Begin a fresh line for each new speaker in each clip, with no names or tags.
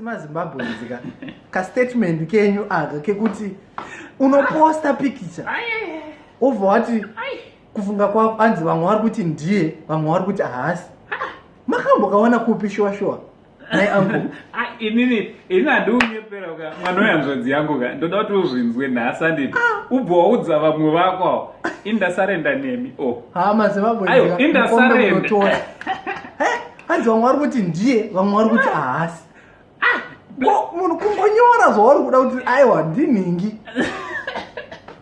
MaZimbabweans ka, kastatement kenyu aka kekuti unoposta pikicha wobva wati kufunga kwako, anzi vamwe vari kuti ndiye, vamwe vari kuti haasi. Makambokaona kupi shuwa shuwa, nai uncle?
Ah, inini handiunyepera ka, mwana wehanzvadzi yangu ka. Ndoda kuti uzvinzwe nhasi, anditi ubva waudza vamwe vako avo, indasarenda nemi o.
Ha, maZimbabweans
Aiwa,
ka,
indasarenda.
mukombe munotora. Eh, hanzi vamwe vari kuti ndiye, vamwe vari kuti haasi. Ko munhu kungonyora zvauri kuda kuti aiwa ndinhingi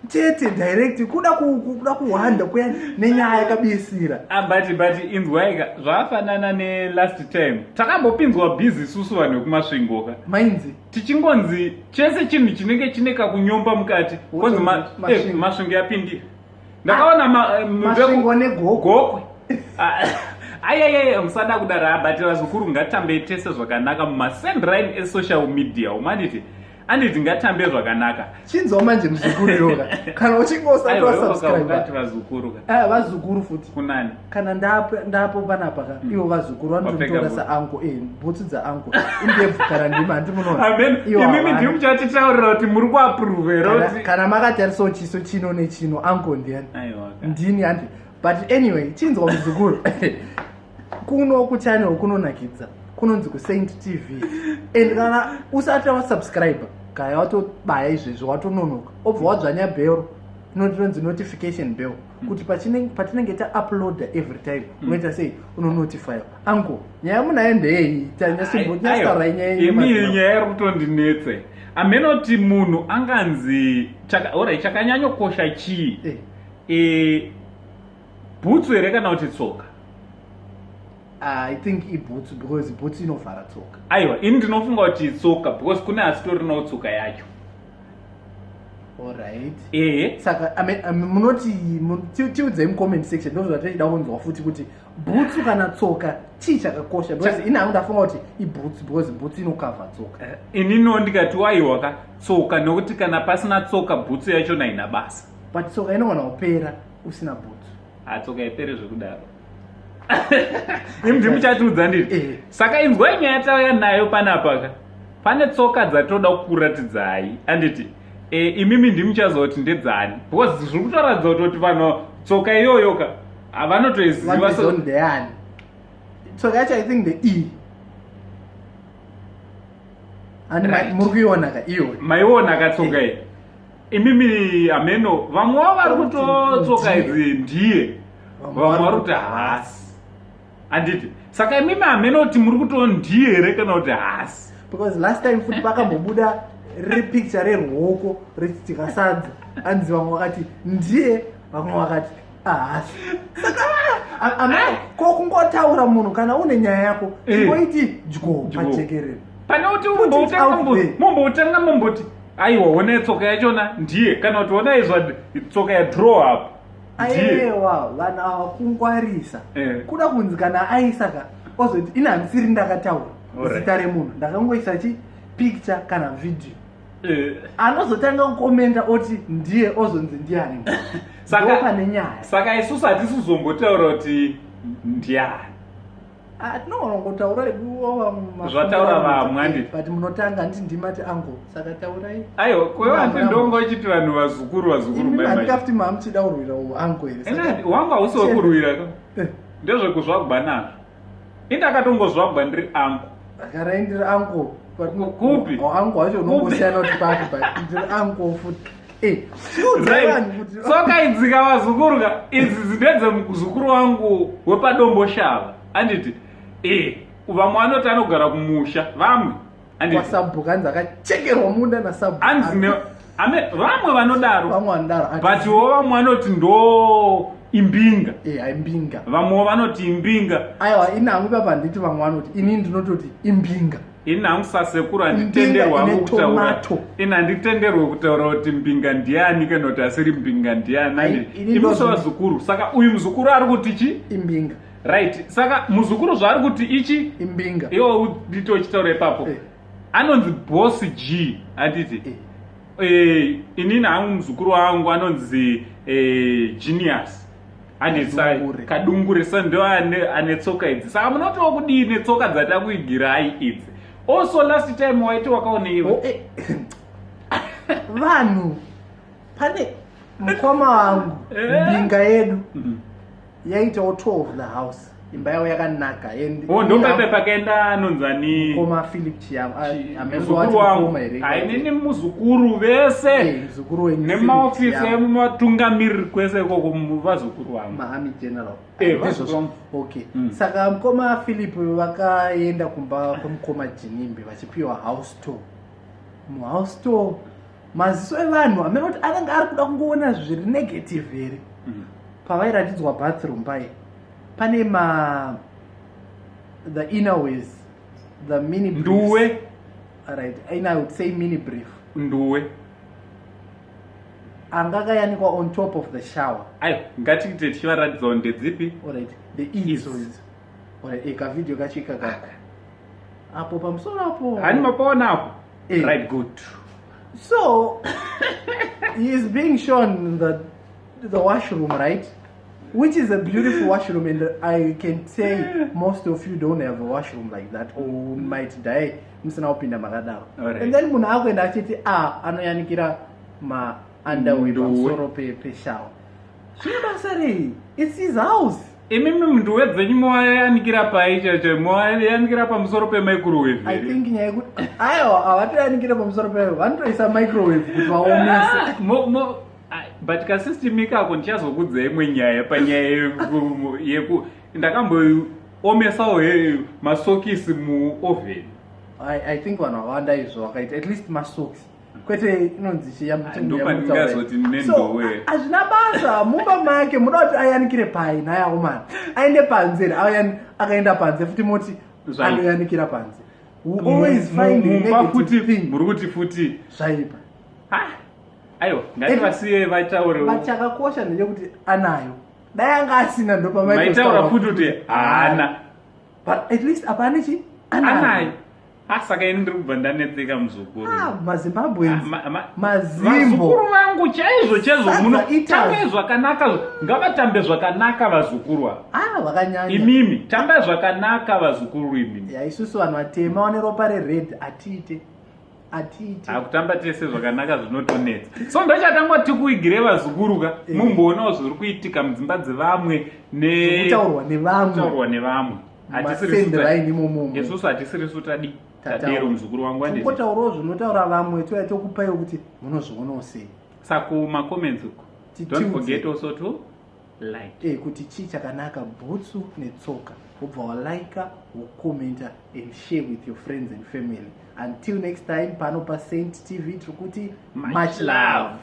chete, direct, kuda kuhwanda kuya nenyaya yakabisira.
Ah, but inzwaika, zvakafanana nelast time takambopinzwa busy isusu vanhu vekuMasvingo ka.
Mainzi?
Tichingonzi chese chinhu chinenge chine kakunyomba mukati konzi
Masvingo.
Masvingo yapindira. Ndakaona
Masvingo neGokwe.
Gokwe. Ah, ayayaya, musada kudaro. But vazukuru, ngatambei tese zvakanaka mumasendrine esocial media umanditi, anditi ngatambe zvakanaka.
Chinzwa manje, muzukuru yoga, kana uchinge usati
Aiwa,
wasubscribe.
ungati vazukuru ka.
Eh, vazukuru futi.
Kunani?
Kana ndapo panapa ka, ivo vazukuru vanototora
Wapfeka
sauncle, bhutsu dzauncle, indebvu kana ndima, handi munoona?
Amen.
Ivo
Imimi
havana.
ndimi muchatitaurira kuti muri kuapprove here kuti
Kana makatarisawo chiso chino nechino, uncle ndiani?
Aiwa ka.
Ndini, handi? But anyway, chinzwa muzukuru, kuno kuchannel kunonakidza, kunonzi kuSaint TV, and kana usati wasubscribe, kaya watobaya izvezvi, watononoka, obva wadzvanya bhero inonzi notification bell, kuti patinenge tauploada every time unoita sei? Unonotify. Uncle, nyaya munayo ndeyei? Tanyasimbonyasitarai nyaya yenyu
Imi
yemaZimbabwe.
Nyaya iri kutondinetse, amenoti munhu anganzi alright, chakanyanyokosha chii? Bhutsu here kana kuti tsoka?
I think ibhutsu, because bhutsu inovhara tsoka.
Aiwa, ini ndinofunga kuti itsoka, because kune asitorinawo tsoka yacho.
Alright.
Ehe.
Saka I mean, munoti tiudzei mucomment section, ndo zvatichida kunzwa futi, kuti bhutsu kana tsoka, chii chakakosha? Because ini hangu ndafunga kuti ibhutsu, because bhutsu inokavha tsoka.
Ininiwo ndikati waiwa ka, tsoka, nokuti kana pasina tsoka, bhutsu yachona haina basa.
But tsoka inogona kupera usina bhutsu.
Hatsoka ipere zvekudaro. Imi ndimi muchatiudza, nditi
Eh.
saka inzwai nyaya tauya nayo panapa ka. Pane tsoka dzatoda kukuratidzai, anditi imimi ndimi muchaziva kuti ndedzani, because zviri kutoratidza kutoti vanhu tsoka iyoyo ka havanotoiziva.
Vanoziva ndeyani tsoka yacho. I think the e and muri kuiona ka iyoyo?
Maiona ka tsoka iyi imimi? Hameno, vamwe vavo vari kutotsoka idzi ndiye, vamwe vari kuti haasi, handiti? Saka imimi hameno kuti muri kuto ndiye here kana kuti haasi.
Because last time futi pakambobuda riri picture reruoko richitika sadza, anzi vamwe vakati ndiye, vamwe vakati ahasi. Saka ameno ko kungotaura munhu, kana une nyaya yako, chingoiti dyo
Dyo.
pajekerere.
Pane kuti
Put it out there.
mumbotanga mumboti aiwa, honai tsoka yachona ndiye, kana kuti honai zva tsoka yadraw up ndiye.
Aiwa, vanhu ava kungwarisa. Kuda kunzi kana aisa ka, ozoti ini handisiri ndakataura zita remunhu, ndakangoisa chi picture kana video. Anozotanga kukomenda oti ndiye, ozonzi ndiani? Ndo pane nyaya.
Saka isusu hatisi kuzombotaura kuti ndiani.
Ah, tinogona kungotaura
Zvataura vamwe, handiti?
But munotanga, handiti ndimati uncle, saka taurai.
Aiwa, kwevanti ndonga uchiti vanhu vazukuru, vazukuru.
Imi
Mai.
Handikafuti mamuchida kurwira uncle here?
Wangu hausi wekurwira ka. Ndezvekuzvagwa nazvo. Indakatongozvagwa ndiri uncle.
Karai ndiri uncle.
Kupi?
Uncle wacho unongosiyana kuti papi, but ndiri uncle futi. Chiudzai vanhu kuti
Tsoka idzi ka, vazukuru ka, idzi ndedzemuzukuru wangu wepaDomboshava, anditi? Vamwe vanoti anogara kumusha, vamwe, anditi?
Kwasabhuku, hanzi akachekerwa munda nasabhuku.
Anzi vamwe vanodaro.
Vamwe vanodaro.
But wo vamwe vanoti ndo imbinga.
Aimbinga.
Vamwewo vanoti imbinga.
Aiwa, ini hangu ipapa handiti vamwe vanoti, ini ndinototi imbinga.
Ini hangu sasekuru handitenderwa
Mbinga
hangu
ine
kutaura.
tomato.
Ini handitenderwe kutaura kuti mbinga ndiani kana kuti asiri mbinga ndiani.
Ai,
Anditi?
ini
Imi sevazukuru, saka uyu muzukuru ari kuti chi?
Imbinga.
Right, saka muzukuru zvaari kuti ichi?
Imbinga.
Iwo nditochitaura ipapo. Anonzi Boss G, handiti? Inini hangu muzukuru wangu anonzi Genius, handiti?
Kadungure.
Kadungure. Sa ndo ane tsoka idzi. Saka munotiwo kudii netsoka dzatakuigirai idzi? Also last time waiti wakaoneiwe.
Oh, Vanhu, pane mukoma wangu, mbinga yedu yaitawo tour of the house. Imba yavo yakanaka and
Oh, ndopepe pakaenda anonzani?
Mukoma Philip Chiyamo.
Muzukuru wangu. Ainini muzukuru vese.
Muzukuru wenyu.
Nemaofisi
Philip Chiyamo.
Emumatungamiriri kwese ikoko, vazukuru vangu.
Maarmy general.
Vazukuru vangu.
Okay. Saka mukoma Philip vakaenda kumba kwemukoma Jinimbi vachipiwa house tour. Muhouse tour, maziso evanhu amene kuti anenge ari kuda kungoona zviri negative here. Pavairatidzwa bathroom pai, pane ma the innerways, the mini briefs.
Nduwe.
Right, and I would say mini brief.
Nduwe.
Anga akayanikwa on top of the shower.
Aiwa, ngatiite tichivaratidzawo ndedzipi.
Alright, the
Idzo.
Idzo. Alright, kavideo kacho ikaka apo pamusoro apo.
Hani mapaona apo? Right, good.
So he is being shown the washroom, right, which is a beautiful washroom, and I can say most of you don't have a washroom like that or might die musina kupinda makadaro. And then munhu akuenda achiti a anoyanikira maunderwear
Nduwe.
pamusoro peshower. Zvine basa rei? It's his house.
Imimi nduwe dzenyu moyanikira pai chacho? Moyanikira pamusoro pemicrowave
I
here?
think nyaya yekuti aiwa, havatoyanikire pamusoro peyo, vanotoisa microwave kuti vaomese.
But kasystem ikako ndichazokudza imwe nyaya panyaya yeku ndakamboomesawo masokisi muoven.
I think vanhu vakawanda izvo vakaita, at least masocks, kwete inonzi
Ndopandingazoti nendowe.
Hazvina basa, mumba make. Muda kuti ayanikire pai nayawo mani? Aende panze here? Akaenda panze futi moti
Zvaipa.
anoyanikira panze. We always find
Mumba
negative
futi
thing.
Muri kuti futi
Zvaipa.
Ha, aiwa, ngativasiye vataure.
But chakakosha ndechekuti anayo. Dai anga asina,
Maitaura futi kuti haana.
But at least apane chi
Anayo. Ah, saka ini ndiri kubva ndanetseka, muzukuru.
Ah, maZimbabweans.
Ah,
Mazimbo.
Vazukuru vangu chaizvo chaizvo.
Sadza
Muno
eaters.
tambai zvakanaka, ngavatambe zvakanaka vazukuru ava.
Ah, vakanyanya.
Imimi tambai zvakanaka, vazukuru imimi.
Ya, isusu vanhu vatema vane ropa rered atiite, atiite.
Akutamba tese zvakanaka zvinotonetsa, so ndochatangwa tikuigire vazukuru ka, mumboonawo zviri kuitika mudzimba dzevamwe.
Kutaurwa nevamwe.
Nekutaurwa nevamwe.
Masenderaini imomomo.
Isusu hatisirisu tadi
Tataura.
tadero, muzukuru wangu, anditi?
Tingotaurawo zvinotaura vamwe, touya tokupaiwo kuti munozvionawo sei.
Saka kumacomments uko, don't
Titiudze.
forget also to like.
Kuti chii chakanaka, bhutsu netsoka? Wobva walaika, wokomenta and share with your friends and family. Until next time, pano paSaint TV tiri kuti
Much
much love.
love.